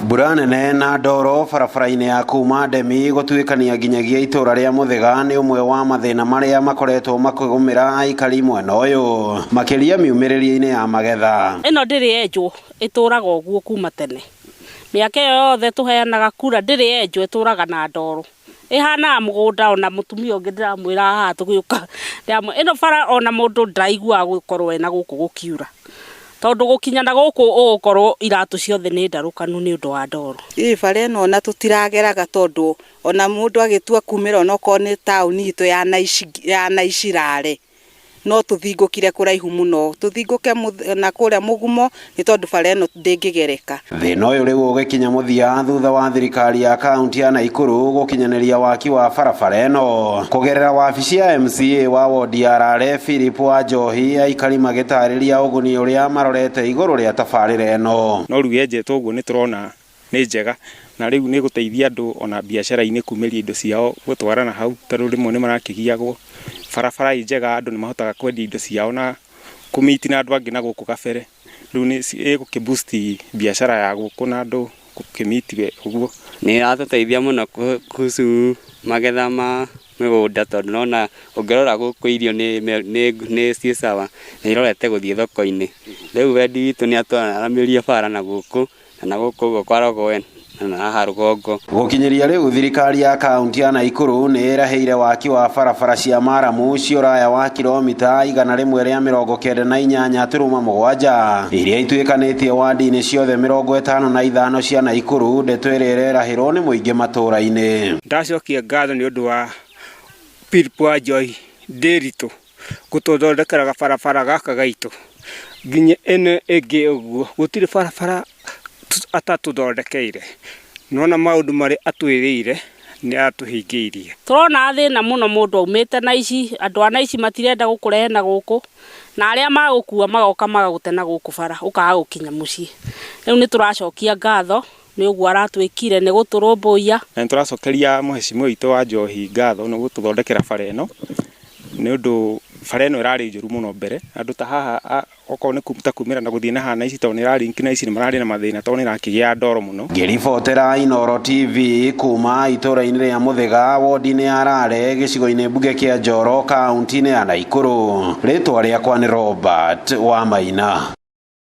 Mbura nene na ndoro barabara-inĩ ya kuma Ndemi gũtuĩkania nginyagia itũra rĩa Mũthĩga nĩ ũmwe wa mathĩna marĩa makoretwo makĩgũmĩra aikari mwena ũyũ makĩria miumĩrĩrie-inĩ ya magetha. Ĩno ndĩrĩ yenjwo, ĩtũraga ũguo kuma tene. Mĩaka ĩyo yothe tũheanaga kura ndĩrĩ yenjwo, ĩtũraga na ndoro. Ĩhanaga mũgũnda ona mũtumia ũngĩ ndĩramwĩra haha tũgĩũka, ĩno bara ona mũndũ ndaraiguaga gũkorwo ena gũkũ gũkiura. Tondũ gũkinya na gũkũ ũgũkorwo iratũ ciothe nĩ ndarũkanu nĩ ũndũ wa ndoro. Ĩ bara ĩno ona tũtirageraga tondũ ona mũndũ agĩtua kumĩra onokorwo nĩ taũni itũ ya Naicirare no tũthingũkire kũraihu mũno, tũthingũke na kũrĩa mũgumo nĩ tondũ bara ĩno ndĩngĩgereka. Thĩna ũyũ rĩu ũgĩkinya mũthia thutha wa thirikari ya kaunti ya Nakuru gũkinyanĩria waki wa barabara ĩno kũgerera wabici ya MCA wa wodi ya Rare Philip wa Njohi, aikari magĩtarĩria ũguni ũrĩa marorete igũrũ rĩa tabarĩra ĩno. No rĩu yenjetwo ũguo nĩ tũrona nĩ njega na rĩu nĩ gũteithia andũ ona biacara-inĩ kumĩria indo ciao gũtwara na hau tondũ rĩmwe nĩ marakĩgiagwo. Barabara ĩ njega andũ nĩ mahotaga kwendia indo ciao na kũmiti na andũ angĩ na gũkũ gabere. Rĩu nĩ ĩgũkĩ boost biacara ya gũkũ na andũ gũkĩmiti ũguo. Nĩ ĩratũteithia mũno kuhusu magetha ma mĩgũnda tondũ nona ũngĩrora gũkũ irio nĩ ciĩ sawa nĩ irorete gũthiĩ thoko-inĩ. Rĩu wendi witũ nĩ atwaramĩrie bara na gũkũ na gũkũ ũguo kwa Rogoe na haha rũgongo. Gũkinyĩria rĩu thirikari ya kaunti ya Nakuru nĩ ĩrahĩire waki wa barabara cia maramu cia ũraya wa kilomita 198.7 iria ituĩkanĩtie wadi-inĩ ciothe 55 cia Nakuru, ndeto ĩrĩa ĩrerahĩrwo nĩ mũingĩ matũũra-inĩ. Ndacokia ngatho nĩ ũndũ wa Philip wa Njohi Ndiritu gũtũthondekera barabara gaka gaitũ nginya ĩno ĩngĩ ũguo gũtirĩ barabara atatũthondekeire nona maũndũ marĩa atwĩrĩire nĩ atũhingĩirie. Tũrona thĩna mũno mũndũ aumĩte Naici, andũ a Naici matirenda gũkũrehe na gũkũ na arĩa magũkua magoka magagũte na gũkũ bara ũkaga gũkinya mũciĩ. Rĩu nĩ tũracokia ngatho nĩ ũguo aratwĩkire nĩ gũtũrũmbũiya. Na nĩ tũracokeria mũhecimiwa witũ wa Njohi ngatho nĩ gũtũthondekera bara ĩno nĩ ũndũ bara ĩno ĩrarĩ njũru mũno mbere. Andũ ta haha okorwo nĩ ta kumĩra na gũthiĩ na haha Naici tondũ nĩ ĩra link Naici nĩ mararĩ na mathĩna tondũ nĩ ĩrakĩgĩa ndoro mũno. Ngĩribotera Inooro TV kuma itũũra-inĩ rĩa Mũthĩga wodi-inĩ ya Rare gĩcigo-inĩ mbunge kĩa Njoro kaunti-inĩ ya Nakuru, rĩtwa rĩakwa nĩ Robert Wamaina.